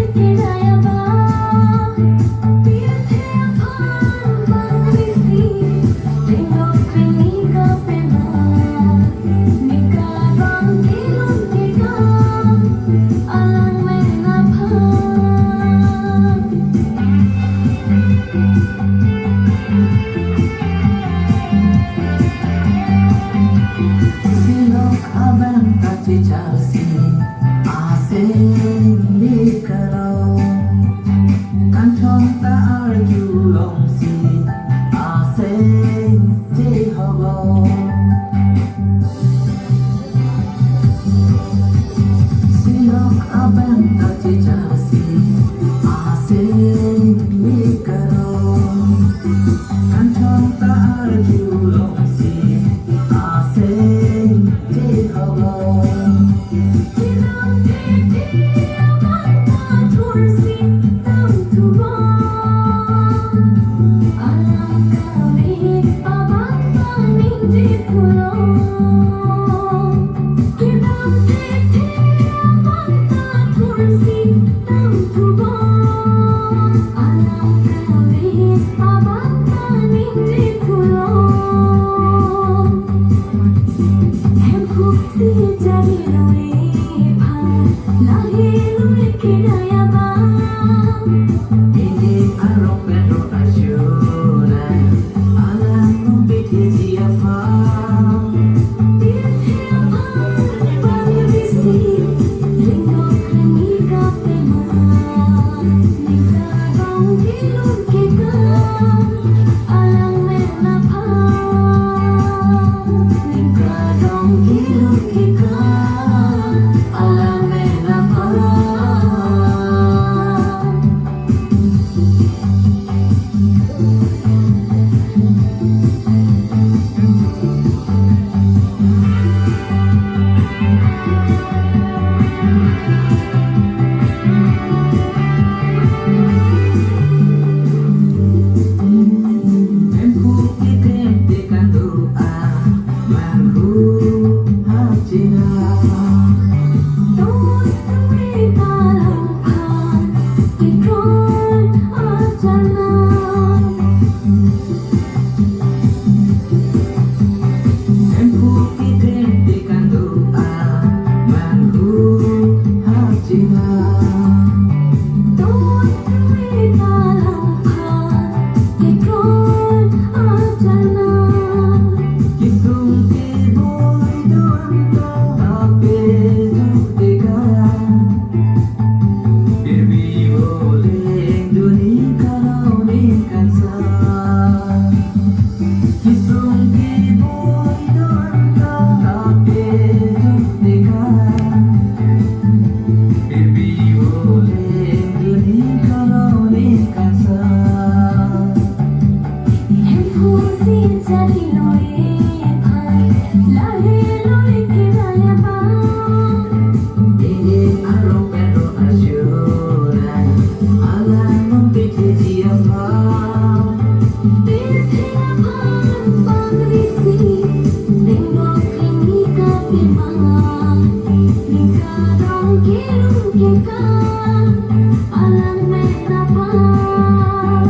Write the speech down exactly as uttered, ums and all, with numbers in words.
Kedai abang, pirthe aphan bang risi, lengdok krengni kapema, ning karong kelun kekang, alang men aphan. Silok abang ta checharsi, aseng ning karong. Kanthong ta arjulongsi, aseng chehobong. Silok abang ta checharsi, aseng ning karong. Kanthong ta arjulongsi, aseng chehobong. Kedam thekthe abang ta thursi damthubom. Alam kave abang ta ningje thulo. Kedam thekthe abang ta thursi damthubom. Alam kave abang ta ningje thulo. Hemphu si jadi loi pha, lahei loi kedai abang. Ingdeng arong pen ro asuna, alang nong pithe ji aphan. Pirthe aphan bang risi, lengdok krengni kapema, ning karong kelun kekang, alang men aphan. Ning karong kelun kekang, alang men aphan. Hemphu kedam te kangdo a, manghu hachina. Ton tame ta langphan kekroian achana. Hemphu kedam te kangdo a, manghu hachina. Ton tame ta langphan kekroian achana. Kesung keboi do-an ta ape jok teka. Birbi voleng duni kalo ningkan sa. Kesung keboi do-an ta ape jok teka. Birbi voleng duni kalo ningkan sa. Hemphu si jadi loi pha, lahei loi kedai abang. Ingdeng arong pen ro asuna, alang nong pithe ji aphan. Pirthe aphan bang risi, lengdok krengni kapema, ning karong kelun kekang, alang men aphan.